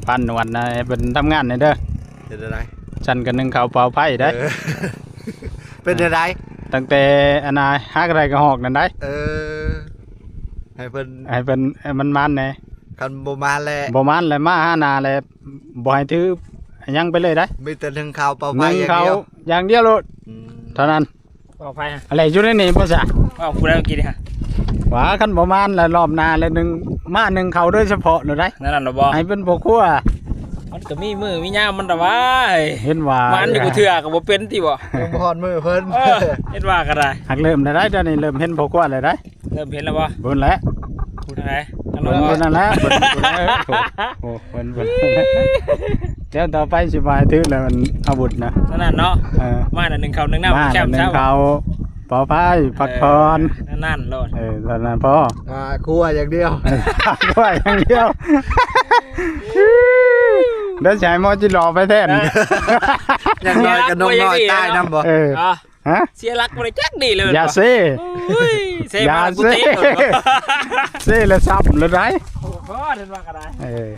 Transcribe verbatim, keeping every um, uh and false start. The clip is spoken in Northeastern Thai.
ป้านวลนะ ให้เพิ่นทำงานหน่อยเด้อ เป็นอะไร ฉันก็นึ่งข้าวเป่าไฟได้ เออ เป็นอะไร ตั้งแต่อันน่ะ หากได้ก็หอกนั่นได้ เออ ให้เพิ่น ให้เพิ่น ให้มันมันแหน่ คันบ่มาแล้ว บ่มันแล้ว มาหาหน้าแล้ว บ่ให้ถือหยังไปเลยได้ มีแต่นึ่งข้าวเป่าไฟ นึ่งข้าว อย่างเดียว อย่างเดียวโลด อืม เท่านั้น เป่าไฟฮะ อะไรอยู่ในนี่บ่ซะ เป่าผู้ใดกินฮะ ว่าคันบ่มันแล้วรอบหน้าแล้วนึ่ง มานึ่งข้าวโดยเฉพาะเลยได้ นั่นน่ะบ่ ให้เป็นพ่อครัว มันก็มีมื้อมียามมันแต่ว่า เห็นว่า มันอยู่เทื่อก็บ่เป็นติบ่ ยังบ่ฮอดมื้อเพิ่น เออ เห็นว่าก็ได้ หักเริ่มได้ได้ เดี๋ยวนี้เริ่มเห็นพ่อครัวเลยได้ เริ่มเห็นแล้วบ่ เบิ่งแล้ว ผู้ใด เบิ่ง เบิ่งนั่นแหละ เบิ่ง เบิ่งแล้ว โอ้โห เบิ่ง เบิ่ง เดี๋ยวต่อไปสิมาถือแล้วมันอาวุธนะ นั่นน่ะเนาะ เออ มาน่ะนึ่งข้าวนึ่งน้ำ มา แจ่ม นึ่ง เช้า ข้าว ปลอดภัย พักผ่อน เออ นั่นๆโลด เออ เท่านั้นพอ อ่า ครัวอย่างเดียว ครัวอย่างเดียว เดี๋ยวสิให้หมอจิหล่อไปแทน เออ อย่างน้อยก็นมน้อยตายนำบ่ เออ อ๋อ ฮะ เสียหลักบ่ได้จักดีเลย อย่าเซ่ โอ้ย เซ่ อย่า มากู เซ่ เตะก่อน เซ่แล้วซ้ำแล้วได้ โอ้โห เดินมาก็ได้ เออ